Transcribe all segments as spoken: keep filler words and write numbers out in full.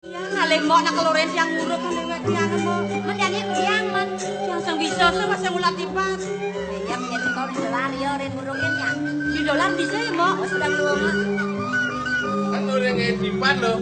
Ngalih mbok nak kelurin tiang nguruk kan lewat tiang mbok. Men jani tiang men. Tiang sing bisa sing masih ngulat tipat. Iya, men jani kau di dolar ya, rin ngurungin ya. Di dolar bisa ya, Mbok? Oh, sedang lu, Mak. Kan orang yang tipat lo.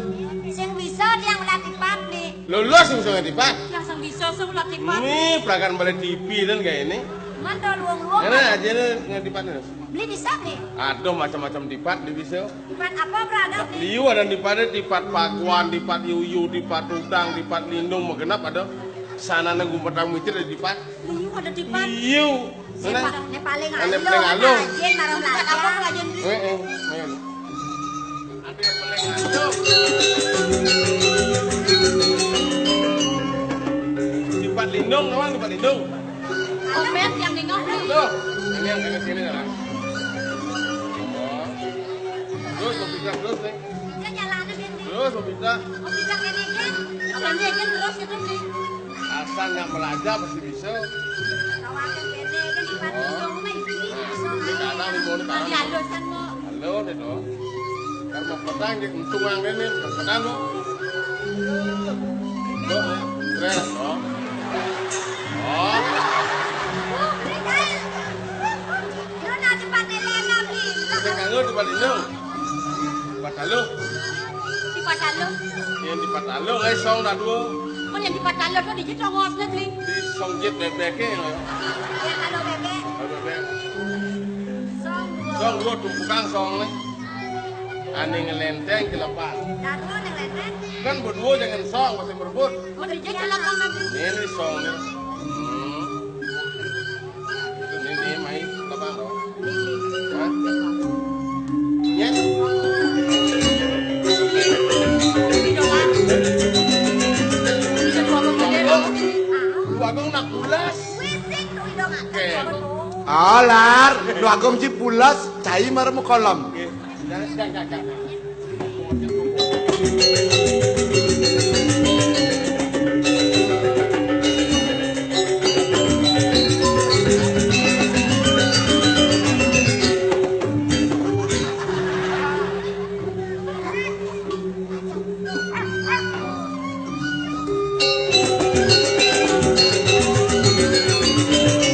Sing bisa tiang ngulat tipat nih. Lulus sing bisa tipat. Tiang sing bisa sing ngulat tipat. Nih, perakan balik T V dan kayak ini. Men to luang-luang. Mana aja lo nggak tipat lo. Beli bisa beli. Aduh, macam-macam tipat di bisa. Tipat apa berada nih? Liu ada tipat, tipat paguan, tipat yuyu, tipat udang, tipat lindung, magenap ada. Sana nang gumpetang micir ada tipat. Liu ada tipat. Liu. Mana? Ini paling aluh. Ini paling aluh. Rajin marang belajar. Tipat apa rajin? Eh, eh, ayo. Ada yang paling aluh. Tipat lindung, kawan, tipat lindung. Komen yang nengok nih. Tuh, ini yang kena sini dah. Oh. Terus, mau pindah terus nih. Dia nyalana dia nih. Terus, mau pindah. Mau pindah kene kan? Kene kan terus itu nih. Asal nggak belajar pasti bisa. Kawasan kene kan di Padang dong, main sini. Nah, bisa. Di dalam, di bawah tanah. Di alusan mau. Halo, deh, dong. Karena petang, dia untung yang ini, petang, dong. Dong, ya. Keren, dong. Oh. Lu nanti pakai lem lagi. Kita kalau di Padang, dong. Patalo. Di Patalo. Yang di Patalo, eh, song dah dua. Mun yang di Patalo tuh di jit ongosnya, Dling. Di song jit bebek ya. Ya, kalau bebek. Kalau bebek. Song dua. Song dua tumpukan song nih. Ane ngelenteng kelepas. Dah dua nih lenteng. Kan berdua jangan song, masih berebut. Mun di jit kelepas nanti. Ini song nih. Hmm. Ini, ini main apa, no? Hah? Ya. Lu Agung nak pulas. Oke. Alar, Lu Agung ji pulas, cai maremu kolom. Oke. Jangan, jangan, jangan.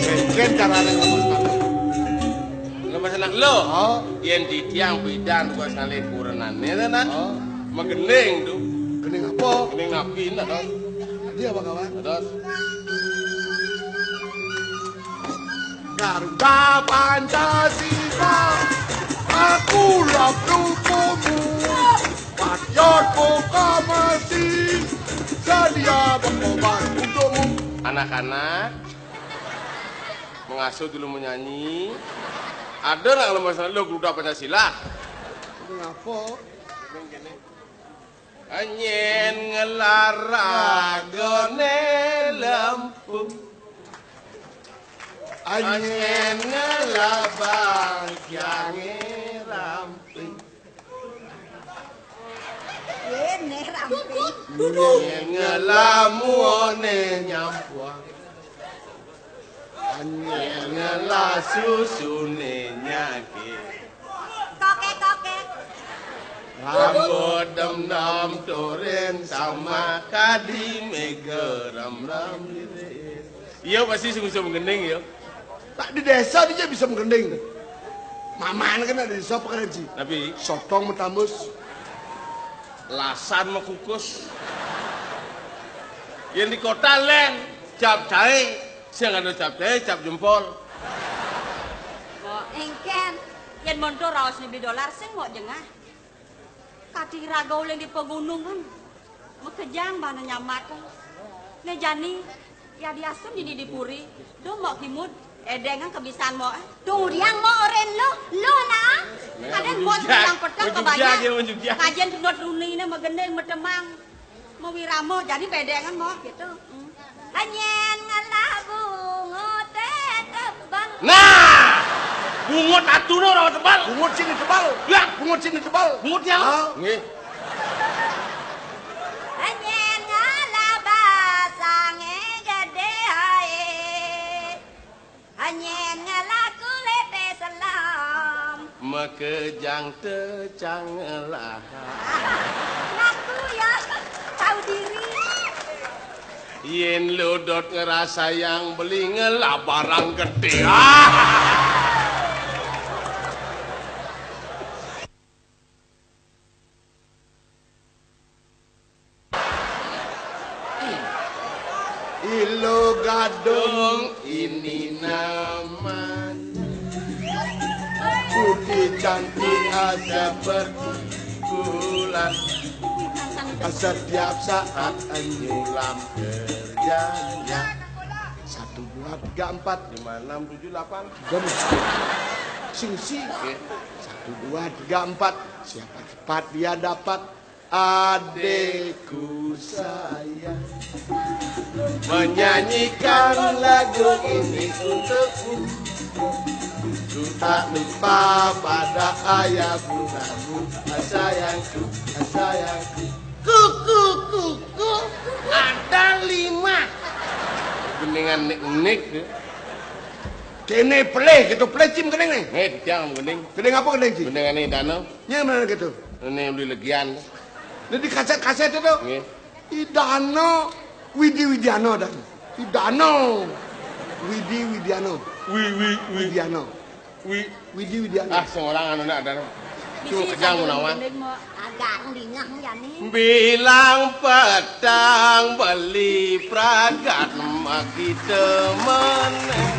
Bengken carane ngomong. Lemes anak lo. Oh. Yen di tiang bidan kok sale kurenane to, Nak. Oh. Megening tuh. Gening apa? Gening nabi, Nak, to. Dia apa, kawan? Terus. Garuda Pancasila, aku lap dukumu. Patriot proklamasi, sedia berkorban untukmu. Anak-anak, mengasuh dulu menyanyi. Ada nggak kalau masalah lo Garuda Pancasila? Ngapa? Anyen ngelaragone lempung. Anyen ngelabang kiange ramping. Yene ramping. Anyen ngelamuone nyampuang. Anyen ngelasusune nyake. Koke, koke. Rambut dem-dem turin sama kadi mega ram-ram dirin. Iya, pasti sing bisa menggending ya. Tak di desa dia bisa menggending. Maman kan ada desa apa kan, Ji? Tapi sotong metambus. Lasan mekukus. Yang di kota leng cap cahe, sing ada cap cahe, cap jempol. Oh, engken. Yen monto raos ni beli dolar sing mau jengah. Kati raga uling di pegunungan. Mekejang bana nyamat. Ne jani, ya diasun dini di puri. Do mok kimud, edengan kebisan mok. Tuh diang mok oren lo, lo na. Kaden mok yang petang kebanyak. Kajen tunot runi ne megendeng metemang. Mewiramo, jadi bedengan mok gitu. Hmm. Anyen ngelah bungut tebal. Nah, bungut atuno rawa tebal. Bungut sini tebal. Ya. Bungut sini tebal. Bungut ya. Ah. Nggih. Anyen ngelah basange gede hae. Anyen ngelah kulite selam. Mekejang tecang ngelah. Ngaku ya. Yén lu dot ngerasa yang beli ngelah barang gedé. Ah! Ilo gadung ini namanya. Putih cantik aja berbulan. Setiap saat nyulam kerjanya. Satu, dua, tiga, empat, lima, enam, tujuh, delapan. Sing si. Oke. Satu, dua, tiga, empat. Siapa cepat dia dapat adekku sayang. Menyanyikan lagu ini untukmu. Ku tak lupa pada ayah bundamu. Ah, sayangku, ah, sayangku. Kuku, kuku, ada lima. Gendingan nik-nik. Kéné pelih, gitu, pelih cim gending né. Né, ditiang gending. Gending apa gending cim? Gendingan né dana. Nyén mana gitu? Né beli legian. Né di kasét-kasét itu. Nggih. Idano Widi Widiano dan Idano Widi Widiano. Wi, wi, wi. Widiano. Wi. Widi Widiano. Ah, sing orang anu nak ada. Cuma kejang mau nawar. Agak dingah jani. Bilang petang beli pragat makita meneh.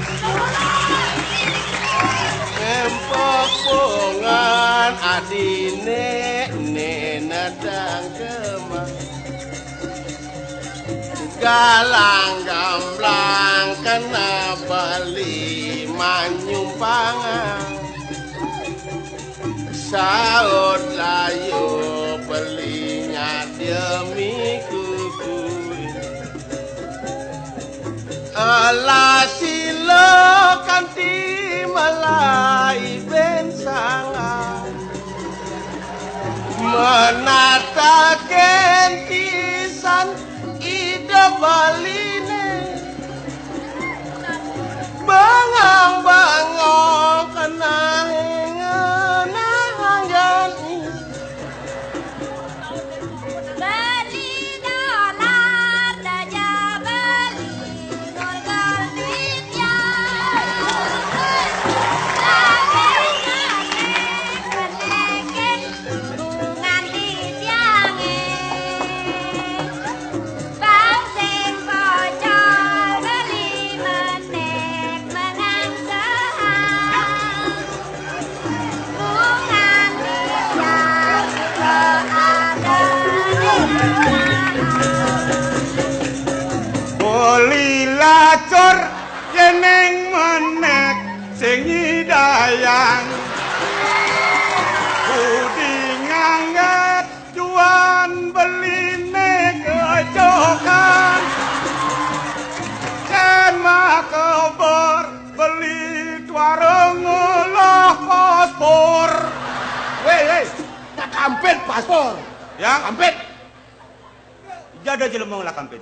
Empok pongan adine ne nadang kemah. Galang gamblang kena beli manyumpangan. Saut layu beli nyademi kuku. Ala sila kanti malai ben sangat. Menataken pisan ida baline. Bangang-bangang kena hengan hanjani. Beli dolar daja beli golgol duit ya. Lagi ngantek pendekin nganti siange. Bang sing pocol beli menek menang sehang. Boli lacur yening menek sing nyidayang. Budi ngangget juan beline kecokan. Sen makeber beli tuareng ngolah paspor. Wéh, wéh, tak kampit paspor. Ya? Kampit. Jada jelema ngolah kampit.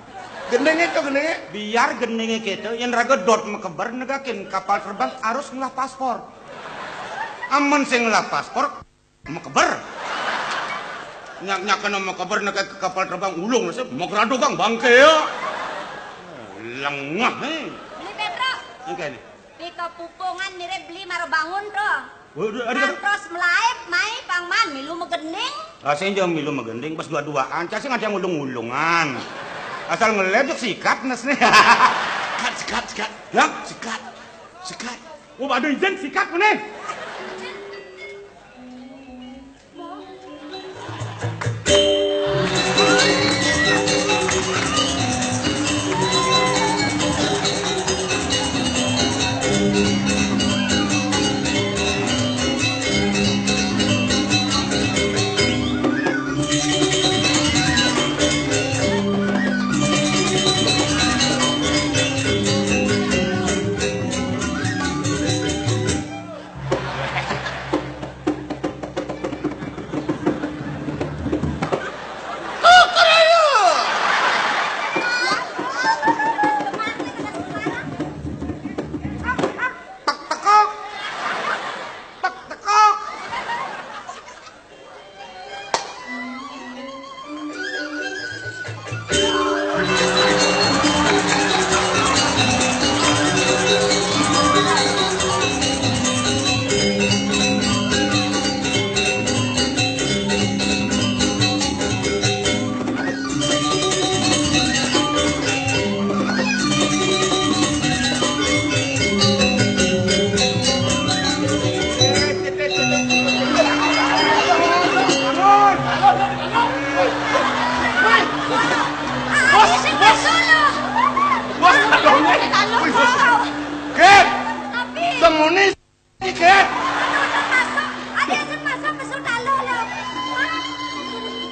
Gendinge to, gendinge. Biar gendinge kéto, yén raga dot makeber negakin kapal terbang harus ngolah paspor. Amun sing ngolah paspor, makeber. Nyak-, nyak kena makeber neke ke kapal terbang ulung nasib magradogang bangke ya. Lengah, hé. Beli Petro. Engké né. Pika pupungan mirip beli mara bangun to. Waduh, aduh, aduh. Ngantos melaib mai pangman milu magending. Ah, sing jauh milu magending pas dua-duaan, cacing ada yang ulung-ulungan. Asal ngelebek sikat nes nih. Sikat, sikat, sikat. Ya? Sikat. Sikat. Oh, aduh izin sikat mana?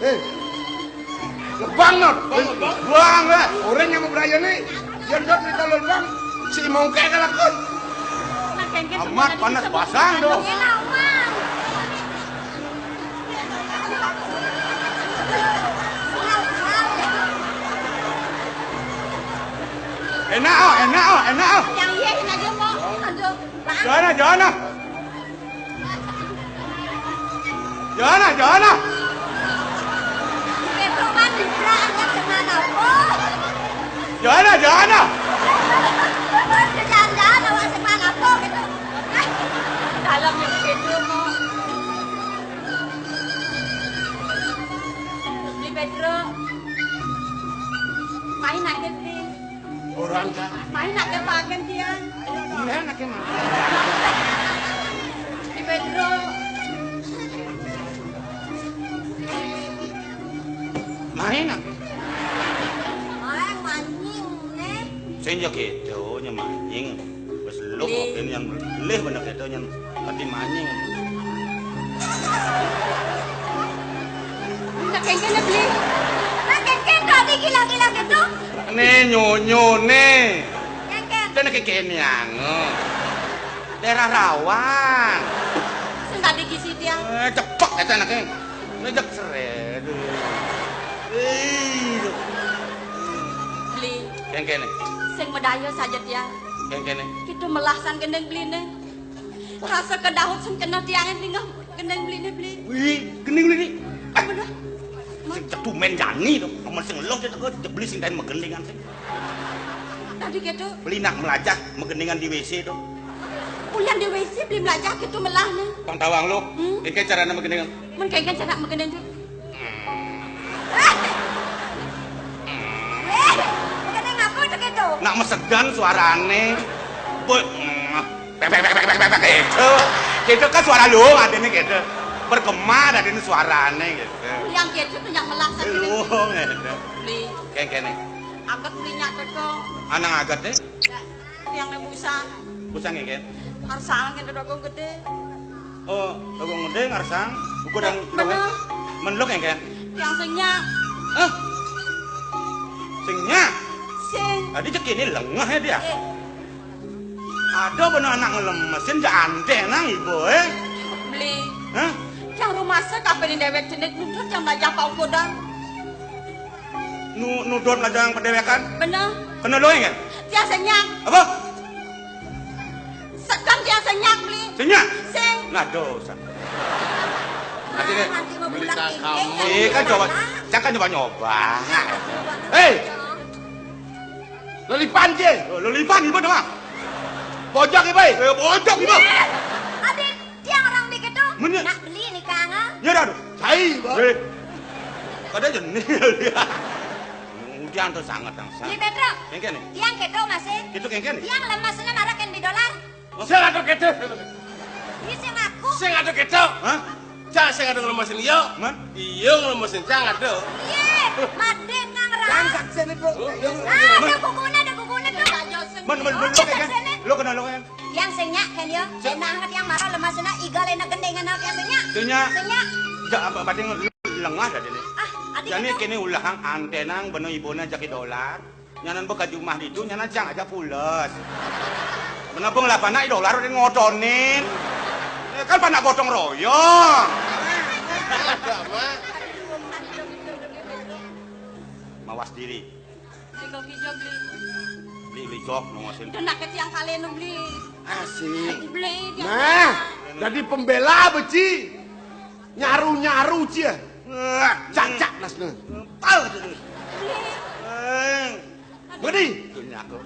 Eh, lebang, Not. Lebang, lebang. Bang, eh. Orang yang mau berayani, yang Not minta lebang, si mongke kalakon. Amat panas basang, doh. Enak, oh, enak, oh, enak, oh. Yang iya, enak aja, Mo. Aduh, Bang. Jangan, jangan, ah. Jangan, jangan, ah. Itu kan dibelah aja semana, Po. Jangan, jangan, ah. Jangan, jangan, awak semana, Po, gitu. Dalam itu, Mo. Beli Pedro. Main aja, Beli. Orang main aja pakai dia. Iya, nak main. Di Pedro. Main, nak. Orang mancing, eh. Sing ya gitu, nya mancing. Wis lu mungkin yang leh bener gitu, yang tadi mancing. Nak kengkene, Beli. Nak kengken kok digila-gila gitu? Nih, nyonyo, nih. Kengken. Kita nak kengkene, anu. Daerah rawan. Sing tadi kisi dia. Eh, cepek kata anaknya. Ngejek seret. Ih. Beli. Kengkene. Sing medaya saja dia. Kengkene. Kita melasan gendeng Beli nih. Rasa kedahut sing kena tiangan tinggal gendeng Beli nih, Beli. Wih, gendeng Beli nih. Eh, bener. Sing cetumen jani to. Amun sing eluh cetuk Beli sing kain megendingan sing. Tadi gitu. Beli nak melajah megendingan di W C to. Ulian di W C Beli melajah gitu melah nih. Pang tawang lu. Hmm? Iki carane megendingan. Men kengken cara megending tuh. Eh, megending apa tuh gitu? Nak mesegan suarane. Boy, mm, pek, pek, pek, pek, pek, pek, gitu. Gitu kan suara lu adene gitu. Bergema adene suarane gitu. Yang gitu tuh yang melah sakit. Lu gitu. Beli. Kengkene. Angkat beli nyak teko. Anang agat deh. Yang nang busa. Busa ngeken. Arsang yang dodong gede. Oh, dodong gede ngarsang. Buku dang bener. Menluk ngeken. Yang sing nyak. Hah? Sing nyak? Sing. Tadi cek ini lengah ya dia. Eh. Ada bener anak ngelemesin, ja aneh nang ibu, eh? Beli. Hah? Yang rumah saya kapan dewek jenik nundut yang belajar kau kodang. Nu, nudon aja yang pendewekan. Bener. Kena doang kan? Tiang senyak. Apa? Sekam tiang senyak, Beli. Senyak? Sing. Nah, dosa. Nanti deh. Nanti mau beli pulang tas kamu. Iya kan, coba. Jangan nyoba-nyoba. Hei. Lelipan je. Oh, lelipan ibu doang. Bojok ibu. Eh, bojok ibu. Adi, tiang orang dikit tuh. Mana? Nak beli nih, Kang, ah. Ya dah. Cai, Bang. Eh. Kada jenis dia. Udian tuh sangat yang sangat. Beli Pedro. Yang kene. Tiang kedo masih. Itu yang kene. Tiang lemasnya marakan di dolar. Sing ado kedo. Ini sing aku. Sing ado kedo. Hah? Cak sing ado ngelemesin iya. Man? Iya ngelemesin cang ado. Iya, maden nang ra. Angkat sini, Bro. Ah, ada kukunya, ada kukunya tuh. Man, man, man, lo kan? Lo kenal lo kan? Yang senyak kan ya? Senyak yang marah lemas na igal enak gendengan apa yang senyak? Senyak. Senyak. Jak apa batin lengah dah ini. Ah, adik. Jadi kene ulahang antenang beno ibona jaki dolar. Nyanan beka jumah ditu, nyanan cang aja pules. Menabung lah panak dolar udah ngotonin. Eh, kan panak gotong royong. Mawas diri. Beli kopi jo, Beli. Beli, beli jok, nongosin. Udah nak tiang kali nu, Beli. Asik. Beli, tiang nah, kali. Jadi pembela beci. Nyaru-nyaru cia. Wah, cacak nasna. Tahu tuh. Beli. Eh. Bedi. Dunia aku.